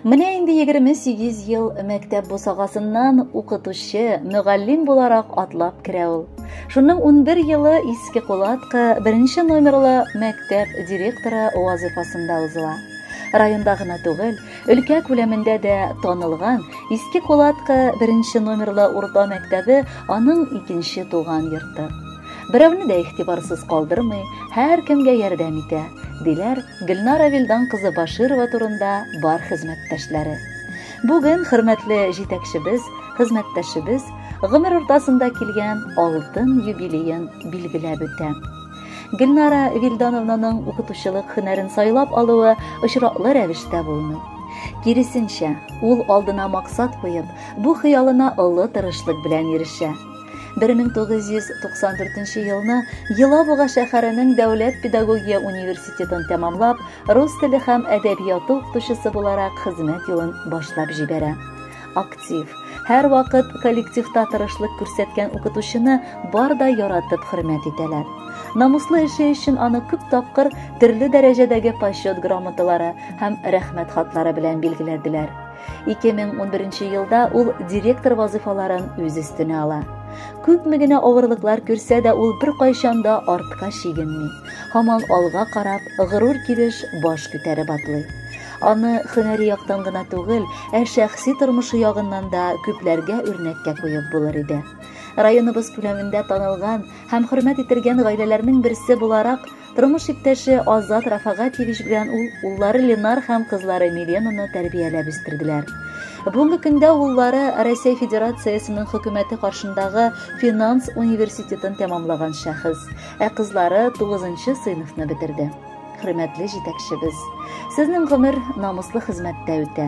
Менә инде 28 ел мәктәп бусагасыннан укытучы, мөгаллим буларак атлап керә ул. Шуның 11 елы Иске Кулатка беренче номерлы мәктәп директоры вазыйфасында узыла. Районда гына түгел, өлкә күләмендә дә танылган Иске Кулатка беренче номерлы урта мәктәбе аның икенче туган йорты. Берәүне дә игътибарсыз калдырмый, һәркемгә ярдәм итә, диләр Гөлнара Вилдан кызы Баширова турында бар хезмәттәшләре. Бүген хөрмәтле җитәкчебез, хезмәттәшебез гомер уртасында килгән алтын юбилеен билгеләп үтә. Гөлнара Вилдановнаның укытучылык һөнәрен сайлап алуы очраклы рәвештә булмый. Киресенчә, ул алдына максат куеп, бу хыялына олы тырышлык белән ирешә. 1994 елны Елабуга шәһәренең дәүләт педагогия университетын тәмамлап, рус теле һәм әдәбияты укытучысы буларак хезмәт юлын башлап җибәрә. Актив, һәрвакыт коллективта тырышлык күрсәткән укытучыны бар да яратып хөрмәт итәләр. Намуслы эше өчен аны күп тапкыр төрле дәрәҗәдәге почет грамоталары һәм рәхмәт хатлары белән билгеләделәр. 2011 елда ул директор вазыйфаларын үз өстенә ала. Күпме генә авырлыклар күрсә дә, ул беркайчан да артка чигенми. Һаман алга карап, горур килеш баш күтәреп атлый. Аны һөнәри яктан гына түгел, ә шәхси тормышы ягыннан да күпләргә үрнәккә куеп булыр иде. Районыбыз күләмендә танылган һәм хөрмәт ителгән гаиләләрнең берсе буларак, тормыш иптәше Азат Рафагатьевич белән ул уллары Ленар һәм кызлары Миленаны тәрбияләп үстерделәр. Бүгенге көндә уллары Россия Федерациясенең хөкүмәте каршындагы финанс университетын тәмамлаган шәхес, ә кызлары 9 сыйныфны бетерде. Хөрмәтле җитәкчебез, сезнең гомер намуслы хезмәттә үтә.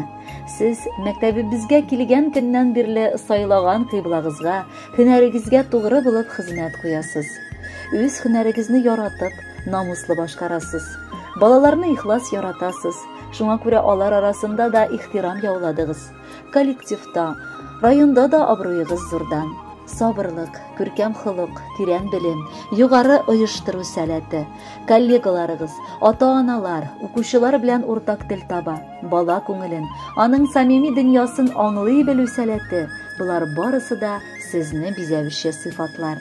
Сез мәктәбебезгә килгән көннән бирле сайлаган кыйблагызга, һөнәрегезгә тугры булып хезмәт куясыз. Үз һөнәрегезне яратып, намуслы башкарасыз. Балаларны ихлас яратасыз. Шуңа күрә алар арасында да ихтирам яуладыгыз. Коллективта, районда да абруегыз зурдан. Сабырлык, күркәм холык, тирән белем, югары оештыру сәләте, коллегаларыгыз, ата-аналар, укучылар белән уртак тел таба, бала күңелен, аның самими дөньясын аңлый белү сәләте, болар барысы да сезне бизәүче сыйфатлар.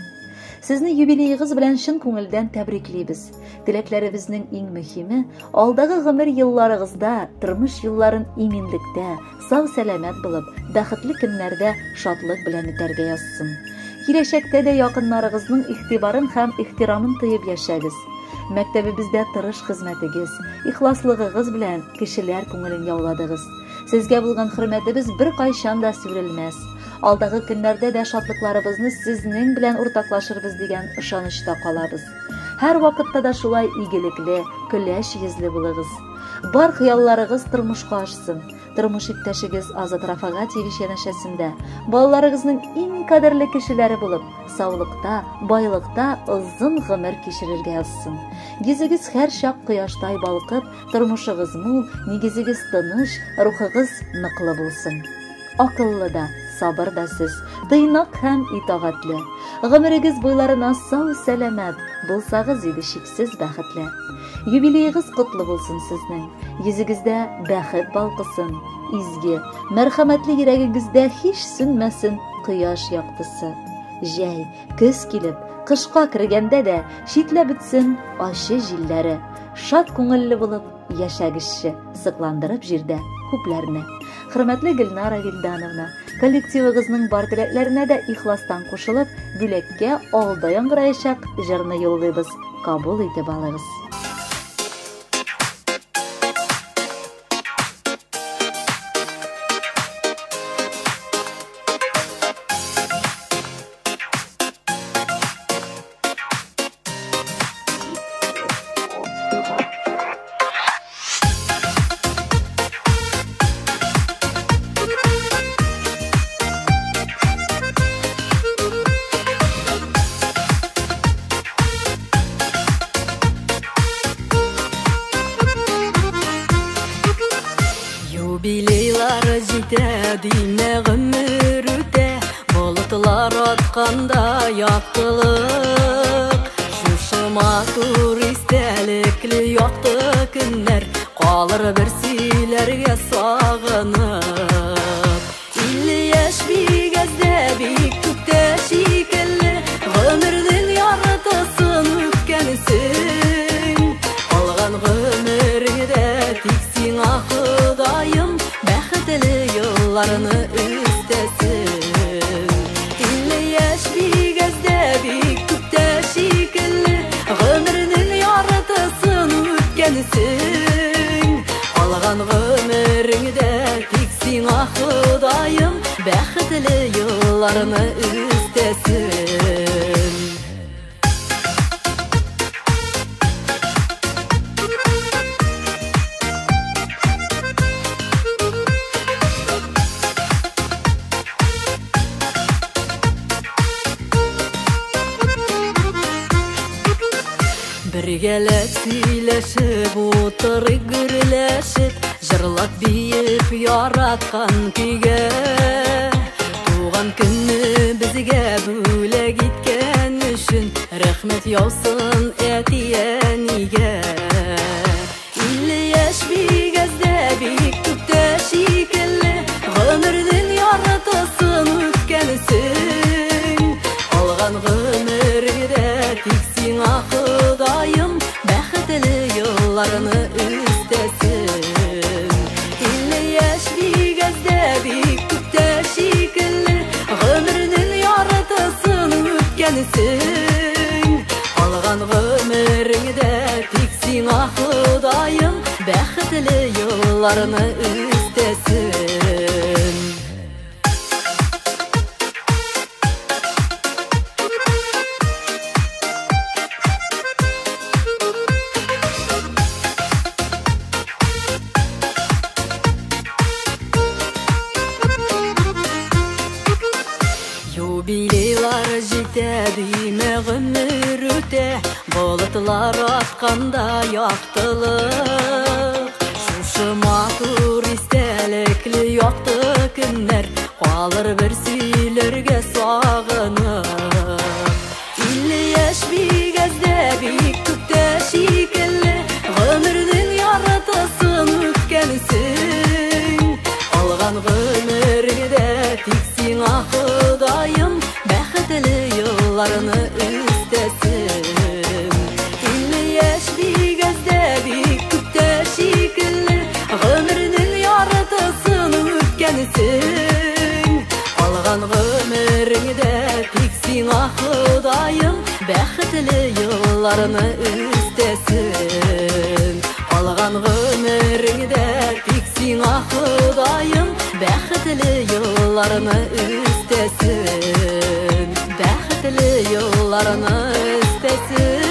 Сезне юбилеегыз белән чын күңелдән тәбриклибез. Теләкләребезнең иң мөһиме, алдагы гомер елларыгызда тормыш юлларын иминлектә, сау-сәламәт булып, бәхетле көннәрдә шатлык белән үтәргә язсын. Киләчәктә дә якыннарыгызның игътибарын һәм ихтирамын тоеп яшәгез. Мәктәбебездә тырыш хезмәтегез, ихласлыгыгыз белән кешеләр күңелен яуладыгыз. Сезгә булган хөрмәтебез беркайчан да сүрелмәс. Алдагы көннәрдә дә шатлыкларыбызны сезнең белән уртаклашырбыз дигән ышанычта калабыз. Һәр вакытта да шулай игелекле, көләч йөзле булыгыз. Бар хыялларыгыз тормышка ашсын. Тормыш иптәшегез Азат Рафагатьевич янәшәсендә балаларыгызның иң кадерле кешеләре булып, саулыкта, байлыкта озын гомер кичерергә язсын. Йөзегез һәрчак кояштай балкып, тормышыгыз мул, нигезегез тыныч, рухыгыз ныклы булсын. Акыллы да, сабыр да сез, тыйнак һәм итагатьле. Гомерегез буйларына сау-сәламәт булсагыз иде чиксез бәхетле. Юбилеегыз котлы булсын сезнең. Йөзегездә бәхет балкысын, изге, мәрхәмәтле йөрәгегездә һич сүнмәсен кояш яктысы. Җәй, көз килеп, кышка кергәндә дә читләп үтсен ачы җилләре. Шат күңелле булып яшәгезче, сыкландырып җирдә күпләрне. Хөрмәтле Гөлнара Вилдановна, коллективыгызның бар теләкләренә дә ихластан кушылып, бүләккә алда яңгыраячак җырны юллыйбыз. Кабул итеп алыгыз. Юбилейлар җитә, димә гомер үтә, болытлар атканда яктылык. Шушы матур истәлекле якты көннәр калыр бер сөйләргә сагынып. елларны өстәсен. 50 яшь бик әз дә, бик күп тә шикелле, гомернең яртысын үткәнсең. Калган гомереңдә тик сиңа Ходаем бәхетле елларны өстәсен. Бергәләп сөйләшеп, утырып гөрләшеп, җырлап биеп яраткан көйгә. Туган көнне безгә бүләк иткән өчен рәхмәт яусын әти-әнигә. 50 яшь бик әз дә, бик күп тә шикелле, гомернең яртысын үткәнсең. Калган гомергә тик сиңа Ходаем бәхетле елларны өстәсен. 50 яшь бик әз дә, бик күп тә шикелле, гомернең яртысын үткәнсең. Калган гомереңдә тик сиңа Ходаем бәхетле елларны өстәсен. Юбилейлар җитә, димә гомер үтә, болытлар атканда яктылык. Шушы матур истәлекле якты көннәр калыр бер сөйләргә сагынып. 50 яшь бик әз дә, бик күп тә шикелле, гомернең яртысын үткәнсең. Калган гомергә тик сиңа Ходаем бәхетле елларны өстәсен. 50 яшь бик әз дә, бик күп тә шикелле, гомернең яртысын үткәнсең. Калган гомереңдә тик сиңа Ходаем бәхетле елларны өстәсен. Калган гомереңдә тик сиңа Ходаем бәхетле елларны өстәсен. Бәхетле елларны өстәсен.